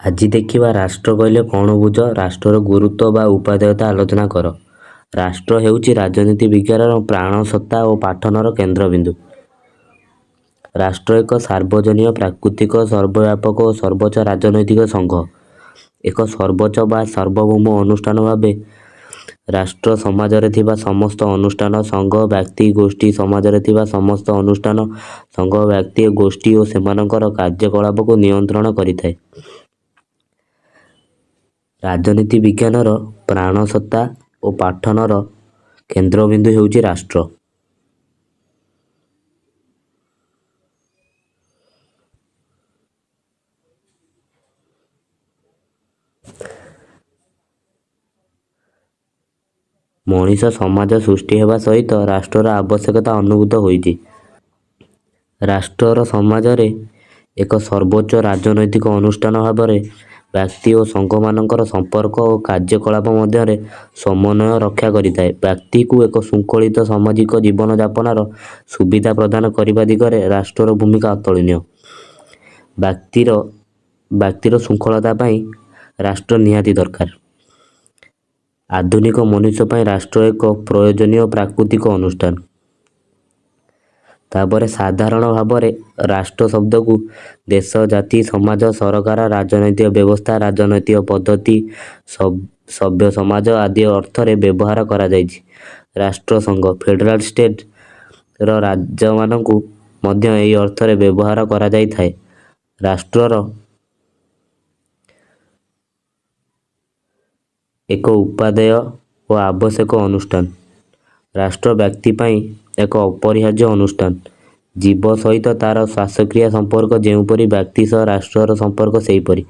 ଆଜି ଦେଖିବା ରାଷ୍ଟ୍ର କହିଲେ କ'ଣ ବୁଝ, ରାଷ୍ଟ୍ରର ଗୁରୁତ୍ୱ ବା ଉପାଦେୟତା ଆଲୋଚନା କର। ରାଷ୍ଟ୍ର ହେଉଛି ରାଜନୀତି ବିଜ୍ଞାନର ପ୍ରାଣସତ୍ତା ଓ ପାଠନର କେନ୍ଦ୍ରବିନ୍ଦୁ। ରାଷ୍ଟ୍ର ଏକ ସାର୍ବଜନୀନ, ପ୍ରାକୃତିକ, ସର୍ବବ୍ୟାପକ ଓ ସର୍ବୋଚ୍ଚ ରାଜନୈତିକ ସଂଘ। ଏକ ସର୍ବୋଚ୍ଚ ବା ସାର୍ବଭୌମ ଅନୁଷ୍ଠାନ ଭାବେ ରାଷ୍ଟ୍ର ସମାଜରେ ଥିବା ସମସ୍ତ ଅନୁଷ୍ଠାନ, ସଂଘ, ବ୍ୟକ୍ତି, ଗୋଷ୍ଠୀ, ସମାଜରେ ଥିବା ସମସ୍ତ ଅନୁଷ୍ଠାନ, ସଂଘ, ବ୍ୟକ୍ତି, ଗୋଷ୍ଠୀ ଓ ସେମାନଙ୍କର କାର୍ଯ୍ୟକଳାପକୁ ନିୟନ୍ତ୍ରଣ କରିଥାଏ। ରାଜନୀତି ବିଜ୍ଞାନର ପ୍ରାଣସତ୍ତା ଓ ପାଠନର କେନ୍ଦ୍ରବିନ୍ଦୁ ହେଉଛି ରାଷ୍ଟ୍ର। ମଣିଷ ସମାଜ ସୃଷ୍ଟି ହେବା ସହିତ ରାଷ୍ଟ୍ରର ଆବଶ୍ୟକତା ଅନୁଭୂତ ହୋଇଛି। ରାଷ୍ଟ୍ରର ସମାଜରେ ଏକ ସର୍ବୋଚ୍ଚ ରାଜନୈତିକ ଅନୁଷ୍ଠାନ ଭାବରେ ବ୍ୟକ୍ତି ଓ ସଂଘମାନଙ୍କର ସମ୍ପର୍କ ଓ କାର୍ଯ୍ୟକଳାପ ମଧ୍ୟରେ ସମନ୍ୱୟ ରକ୍ଷା କରିଥାଏ। ବ୍ୟକ୍ତିକୁ ଏକ ଶୃଙ୍ଖଳିତ ସାମାଜିକ ଜୀବନଯାପନର ସୁବିଧା ପ୍ରଦାନ କରିବା ଦିଗରେ ରାଷ୍ଟ୍ରର ଭୂମିକା ଅତୁଳନୀୟ। ବ୍ୟକ୍ତିର ଶୃଙ୍ଖଳତା ପାଇଁ ରାଷ୍ଟ୍ର ନିହାତି ଦରକାର। ଆଧୁନିକ ମନୁଷ୍ୟ ପାଇଁ ରାଷ୍ଟ୍ର ଏକ ପ୍ରୟୋଜନୀୟ ପ୍ରାକୃତିକ ଅନୁଷ୍ଠାନ। ତାପରେ ସାଧାରଣ ଭାବରେ ରାଷ୍ଟ୍ର ଶବ୍ଦକୁ ଦେଶ, ଜାତି, ସମାଜ, ସରକାର, ରାଜନୈତିକ ବ୍ୟବସ୍ଥା, ରାଜନୈତିକ ପଦ୍ଧତି, ସଭ୍ୟ ସମାଜ ଆଦି ଅର୍ଥରେ ବ୍ୟବହାର କରାଯାଇଛି। ରାଷ୍ଟ୍ରସଂଘ ଫେଡେରାଲ ଷ୍ଟେଟ୍ ର ରାଜ୍ୟମାନଙ୍କୁ ମଧ୍ୟ ଏହି ଅର୍ଥରେ ବ୍ୟବହାର କରାଯାଇଥାଏ। ରାଷ୍ଟ୍ରର ଏକ ଉପାଦେୟ ଓ ଆବଶ୍ୟକ ଅନୁଷ୍ଠାନ। ରାଷ୍ଟ୍ର ବ୍ୟକ୍ତି ପାଇଁ ଏକ ଅପରିହାର୍ଯ୍ୟ ଅନୁଷ୍ଠାନ। ଜୀବ ସହିତ ତାର ଶ୍ୱାସକ୍ରିୟା ସମ୍ପର୍କ ଯେଉଁପରି, ବ୍ୟକ୍ତି ସହ ରାଷ୍ଟ୍ରର ସମ୍ପର୍କ ସେହିପରି।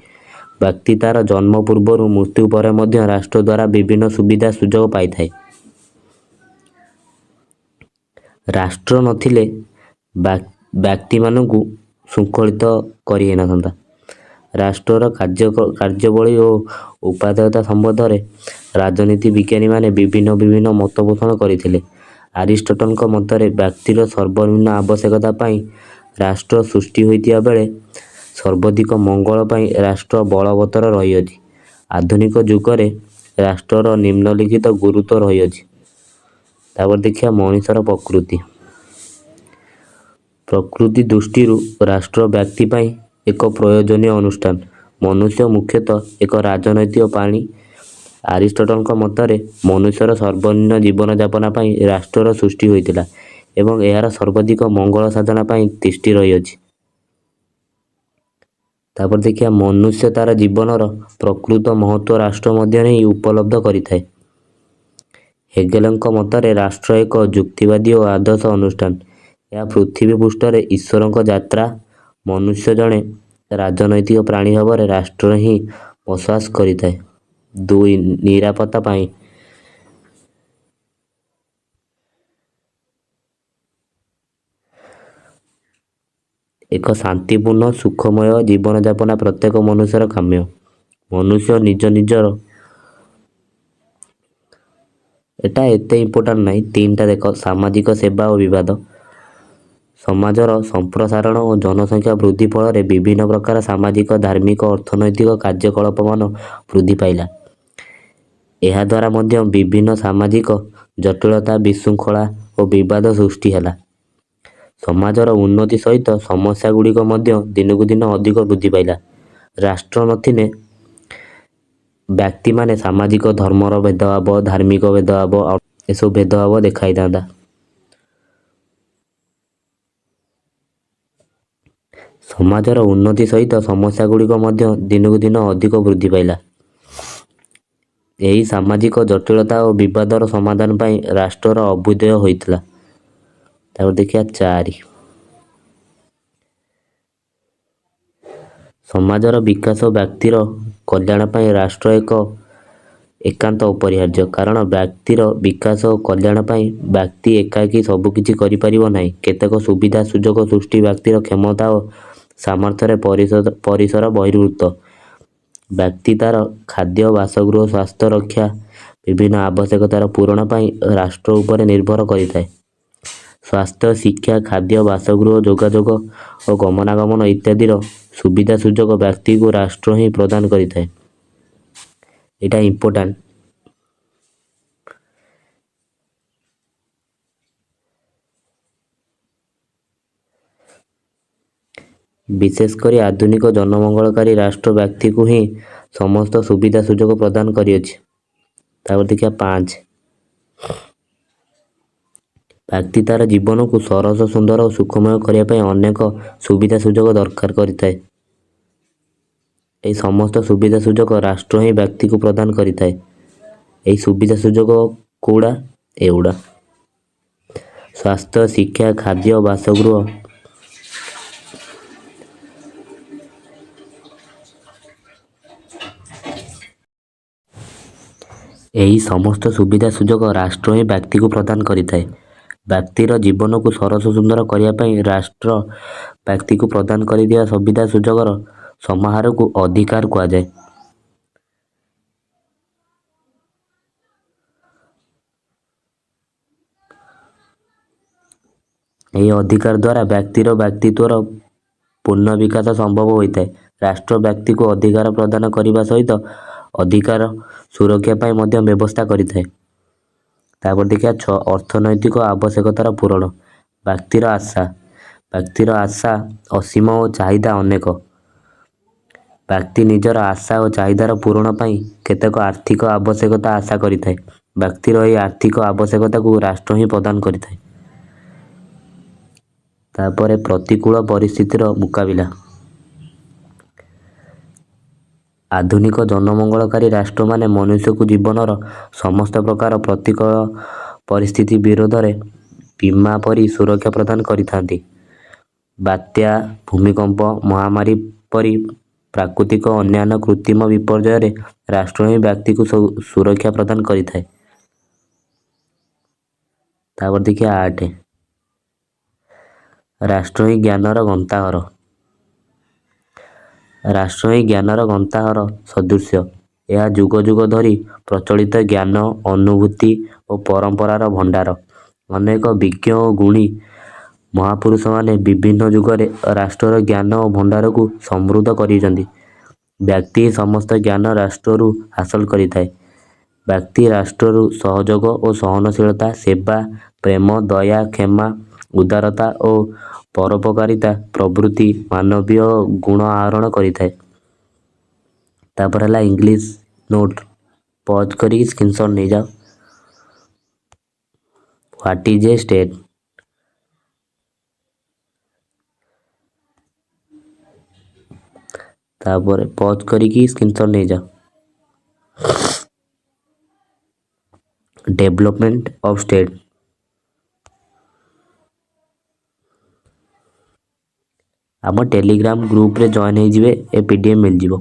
ବ୍ୟକ୍ତି ତାର ଜନ୍ମ ପୂର୍ବରୁ ମୃତ୍ୟୁ ପରେ ମଧ୍ୟ ରାଷ୍ଟ୍ର ଦ୍ୱାରା ବିଭିନ୍ନ ସୁବିଧା ସୁଯୋଗ ପାଇଥାଏ। ରାଷ୍ଟ୍ର ନଥିଲେ ବ୍ୟକ୍ତିମାନଙ୍କୁ ଶୃଙ୍ଖଳିତ କରି ହେଇନଥାନ୍ତା। ରାଷ୍ଟ୍ରର କାର୍ଯ୍ୟାବଳୀ ଓ ଉପାଦେୟତା ସମ୍ବନ୍ଧରେ ରାଜନୀତି ବିଜ୍ଞାନୀମାନେ ବିଭିନ୍ନ ବିଭିନ୍ନ ମତ ପୋଷଣ କରିଥିଲେ। ଆରିଷ୍ଟଟଲଙ୍କ ମତରେ ବ୍ୟକ୍ତିର ସର୍ବନିମ୍ନ ଆବଶ୍ୟକତା ପାଇଁ ରାଷ୍ଟ୍ର ସୃଷ୍ଟି ହୋଇଥିବା ବେଳେ ସର୍ବଧିକ ମଙ୍ଗଳ ପାଇଁ ରାଷ୍ଟ୍ର ବଳବତ୍ତର ରହିଅଛି। ଆଧୁନିକ ଯୁଗରେ ରାଷ୍ଟ୍ରର ନିମ୍ନଲିଖିତ ଗୁରୁତ୍ୱ ରହିଅଛି। ତାପରେ ଦେଖିବା ମଣିଷର ପ୍ରକୃତି। ପ୍ରକୃତି ଦୃଷ୍ଟିରୁ ରାଷ୍ଟ୍ର ବ୍ୟକ୍ତି ପାଇଁ ଏକ ପ୍ରୟୋଜନୀୟ ଅନୁଷ୍ଠାନ। ମନୁଷ୍ୟ ମୁଖ୍ୟତଃ ଏକ ରାଜନୈତିକ ପ୍ରାଣୀ। ଆରିଷ୍ଟଟଲଙ୍କ ମତରେ ମନୁଷ୍ୟର ସର୍ବନିମ୍ନ ଜୀବନଯାପନ ପାଇଁ ରାଷ୍ଟ୍ରର ସୃଷ୍ଟି ହୋଇଥିଲା ଏବଂ ଏହାର ସର୍ବାଧିକ ମଙ୍ଗଳ ସାଧନା ପାଇଁ ତିଷ୍ଠି ରହିଅଛି। ତାପରେ ଦେଖିବା ମନୁଷ୍ୟ ତାର ଜୀବନର ପ୍ରକୃତ ମହତ୍ତ୍ୱ ରାଷ୍ଟ୍ର ମଧ୍ୟରେ ହିଁ ଉପଲବ୍ଧ କରିଥାଏ। ହେଗେଲଙ୍କ ମତରେ ରାଷ୍ଟ୍ର ଏକ ଯୁକ୍ତିବାଦୀ ଓ ଆଦର୍ଶ ଅନୁଷ୍ଠାନ। ଏହା ପୃଥିବୀ ପୃଷ୍ଠରେ ଈଶ୍ୱରଙ୍କ ଯାତ୍ରା। ମନୁଷ୍ୟ ଜଣେ ରାଜନୈତିକ ପ୍ରାଣୀ ଭାବରେ ରାଷ୍ଟ୍ରରେ ହିଁ ବସବାସ କରିଥାଏ। 2, ନିରାପତ୍ତା ପାଇଁ ଏକ ଶାନ୍ତିପୂର୍ଣ୍ଣ ସୁଖମୟ ଜୀବନଯାପନ ପ୍ରତ୍ୟେକ ମନୁଷ୍ୟର କାମ୍ୟ। ମନୁଷ୍ୟ ନିଜ ନିଜର ଏଟା ଏତେ ଇମ୍ପୋର୍ଟାଣ୍ଟ ନାହିଁ। ତିନିଟା ଦେଖ, ସାମାଜିକ ସେବା ଓ ବିବାଦ। ସମାଜର ସମ୍ପ୍ରସାରଣ ଓ ଜନସଂଖ୍ୟା ବୃଦ୍ଧି ଫଳରେ ବିଭିନ୍ନ ପ୍ରକାର ସାମାଜିକ, ଧାର୍ମିକ, ଅର୍ଥନୈତିକ କାର୍ଯ୍ୟକଳାପମାନ ବୃଦ୍ଧି ପାଇଲା। ଏହାଦ୍ୱାରା ମଧ୍ୟ ବିଭିନ୍ନ ସାମାଜିକ ଜଟିଳତା, ବିଶୃଙ୍ଖଳା ଓ ବିବାଦ ସୃଷ୍ଟି ହେଲା। ସମାଜର ଉନ୍ନତି ସହିତ ସମସ୍ୟା ଗୁଡ଼ିକ ମଧ୍ୟ ଦିନକୁ ଦିନ ଅଧିକ ବୃଦ୍ଧି ପାଇଲା। ରାଷ୍ଟ୍ର ନଥିଲେ ବ୍ୟକ୍ତିମାନେ ସାମାଜିକ ଧର୍ମର ଭେଦଭାବ, ଧାର୍ମିକ ଭେଦଭାବ, ଏସବୁ ଭେଦଭାବ ଦେଖାଇଥାନ୍ତା। ସମାଜର ଉନ୍ନତି ସହିତ ସମସ୍ୟା ଗୁଡ଼ିକ ମଧ୍ୟ ଦିନକୁ ଦିନ ଅଧିକ ବୃଦ୍ଧି ପାଇଲା। ଏହି ସାମାଜିକ ଜଟିଳତା ଓ ବିବାଦର ସମାଧାନ ପାଇଁ ରାଷ୍ଟ୍ରର ଅଭ୍ୟୁଦୟ ହୋଇଥିଲା। ତାପରେ ଦେଖିବା 4, ସମାଜର ବିକାଶ ଓ ବ୍ୟକ୍ତିର କଲ୍ୟାଣ ପାଇଁ ରାଷ୍ଟ୍ର ଏକ ଏକାନ୍ତ ଅପରିହାର୍ଯ୍ୟ। କାରଣ ବ୍ୟକ୍ତିର ବିକାଶ ଓ କଲ୍ୟାଣ ପାଇଁ ବ୍ୟକ୍ତି ଏକାକୀ ସବୁକିଛି କରିପାରିବ ନାହିଁ। କେତେକ ସୁବିଧା ସୁଯୋଗ ସୃଷ୍ଟି ବ୍ୟକ୍ତିର କ୍ଷମତା ଓ ସାମର୍ଥ୍ୟରେ ପରିସର ବହିର୍ଭୂତ। ବ୍ୟକ୍ତି ତାର ଖାଦ୍ୟ, ବାସଗୃହ, ସ୍ୱାସ୍ଥ୍ୟ ରକ୍ଷା, ବିଭିନ୍ନ ଆବଶ୍ୟକତାର ପୂରଣ ପାଇଁ ରାଷ୍ଟ୍ର ଉପରେ ନିର୍ଭର କରିଥାଏ। ସ୍ୱାସ୍ଥ୍ୟ, ଶିକ୍ଷା, ଖାଦ୍ୟ, ବାସଗୃହ, ଯୋଗାଯୋଗ ଓ ଗମନାଗମନ ଇତ୍ୟାଦିର ସୁବିଧା ସୁଯୋଗ ବ୍ୟକ୍ତିକୁ ରାଷ୍ଟ୍ର ହିଁ ପ୍ରଦାନ କରିଥାଏ। ଏଇଟା ଇମ୍ପୋର୍ଟାଣ୍ଟ। ବିଶେଷ କରି ଆଧୁନିକ ଜନମଙ୍ଗଳକାରୀ ରାଷ୍ଟ୍ର ବ୍ୟକ୍ତିକୁ ହିଁ ସମସ୍ତ ସୁବିଧା ସୁଯୋଗ ପ୍ରଦାନ କରିଅଛି। ତାପରେ ଦେଖିବା 5। ବ୍ୟକ୍ତି ତା'ର ଜୀବନକୁ ସରସ, ସୁନ୍ଦର ଓ ସୁଖମୟ କରିବା ପାଇଁ ଅନେକ ସୁବିଧା ସୁଯୋଗ ଦରକାର କରିଥାଏ। ଏହି ସମସ୍ତ ସୁବିଧା ସୁଯୋଗ ରାଷ୍ଟ୍ର ହିଁ ବ୍ୟକ୍ତିକୁ ପ୍ରଦାନ କରିଥାଏ। ଏହି ସୁବିଧା ସୁଯୋଗ କୋଉଡ଼ା? ଏଗୁଡ଼ା: ସ୍ୱାସ୍ଥ୍ୟ, ଶିକ୍ଷା, ଖାଦ୍ୟ, ବାସଗୃହ। ଏହି ସମସ୍ତ ସୁବିଧା ସୁଯୋଗ ରାଷ୍ଟ୍ର ହିଁ ବ୍ୟକ୍ତିକୁ ପ୍ରଦାନ କରିଥାଏ। ବ୍ୟକ୍ତିର ଜୀବନକୁ ସରସ ସୁନ୍ଦର କରିବା ପାଇଁ ରାଷ୍ଟ୍ର ବ୍ୟକ୍ତିକୁ ପ୍ରଦାନ କରିଥିବା ସୁବିଧା ସୁଯୋଗର ସମାହାରକୁ ଅଧିକାର କୁହାଯାଏ। ଏହି ଅଧିକାର ଦ୍ୱାରା ବ୍ୟକ୍ତିର ବ୍ୟକ୍ତିତ୍ୱର ପୂର୍ଣ୍ଣ ବିକାଶ ସମ୍ଭବ ହୋଇଥାଏ। ରାଷ୍ଟ୍ର ବ୍ୟକ୍ତିକୁ ଅଧିକାର ପ୍ରଦାନ କରିବା ସହିତ ଅଧିକାର ସୁରକ୍ଷା ପାଇଁ ମଧ୍ୟ ବ୍ୟବସ୍ଥା କରିଥାଏ। ତାପରେ ଦେଖିବା 6। ଅର୍ଥନୈତିକ ଆବଶ୍ୟକତାର ପୂରଣ। ବ୍ୟକ୍ତିର ଆଶା। ବ୍ୟକ୍ତିର ଆଶା ଅସୀମ ଓ ଚାହିଦା ଅନେକ। ବ୍ୟକ୍ତି ନିଜର ଆଶା ଓ ଚାହିଦାର ପୂରଣ ପାଇଁ କେତେକ ଆର୍ଥିକ ଆବଶ୍ୟକତା ଆଶା କରିଥାଏ। ବ୍ୟକ୍ତିର ଏହି ଆର୍ଥିକ ଆବଶ୍ୟକତାକୁ ରାଷ୍ଟ୍ର ହିଁ ପ୍ରଦାନ କରିଥାଏ। ତାପରେ ପ୍ରତିକୂଳ ପରିସ୍ଥିତିର ମୁକାବିଲା। ଆଧୁନିକ ଜନମଙ୍ଗଳକାରୀ ରାଷ୍ଟ୍ରମାନେ ମନୁଷ୍ୟକୁ ଜୀବନର ସମସ୍ତ ପ୍ରକାର ପ୍ରତିକୂଳ ପରିସ୍ଥିତି ବିରୋଧରେ ବୀମା ପରି ସୁରକ୍ଷା ପ୍ରଦାନ କରିଥାନ୍ତି। ବାତ୍ୟା, ଭୂମିକମ୍ପ, ମହାମାରୀ ପରି ପ୍ରାକୃତିକ ଅନ୍ୟାନ୍ୟ କୃତ୍ରିମ ବିପର୍ଯ୍ୟୟରେ ରାଷ୍ଟ୍ର ହିଁ ବ୍ୟକ୍ତିକୁ ସୁରକ୍ଷା ପ୍ରଦାନ କରିଥାଏ। ତାପରେ ଦେଖିବା 8। ରାଷ୍ଟ୍ର ହିଁ ଜ୍ଞାନର ଗନ୍ତାଘର। ରାଷ୍ଟ୍ର ହିଁ ଜ୍ଞାନର ଗନ୍ତାଘର ସଦୃଶ। ଏହା ଯୁଗ ଯୁଗ ଧରି ପ୍ରଚଳିତ ଜ୍ଞାନ, ଅନୁଭୂତି ଓ ପରମ୍ପରାର ଭଣ୍ଡାର। ଅନେକ ବିଜ୍ଞ ଓ ଗୁଣୀ ମହାପୁରୁଷମାନେ ବିଭିନ୍ନ ଯୁଗରେ ରାଷ୍ଟ୍ରର ଜ୍ଞାନ ଓ ଭଣ୍ଡାରକୁ ସମୃଦ୍ଧ କରିଛନ୍ତି। ବ୍ୟକ୍ତି ହିଁ ସମସ୍ତ ଜ୍ଞାନ ରାଷ୍ଟ୍ରରୁ ହାସଲ କରିଥାଏ। ବ୍ୟକ୍ତି ରାଷ୍ଟ୍ରରୁ ସହଯୋଗ ଓ ସହନଶୀଳତା, ସେବା, ପ୍ରେମ, ଦୟା, କ୍ଷମା, ଉଦାରତା ଓ ପରୋପକାରିତା ପ୍ରଭୃତି ମାନବୀୟ ଗୁଣ ଆହରଣ କରିଥାଏ। ତାପରେ ହେଲା ଇଂଲିଶ ନୋଟ୍। ପଜ୍ କରିକି ସ୍କ୍ରିନସଟ୍ ନେଇଯାଅ। What is a state? ତାପରେ ପଜ୍ କରିକି ସ୍କ୍ରିନସଟ୍ ନେଇଯାଅ। Development of state. ଆମ ଟେଲିଗ୍ରାମ ଗ୍ରୁପରେ ଜଏନ୍ ହେଇଯିବେ, ଏ ପିଡିଏଫ୍ ମିଳିଯିବ।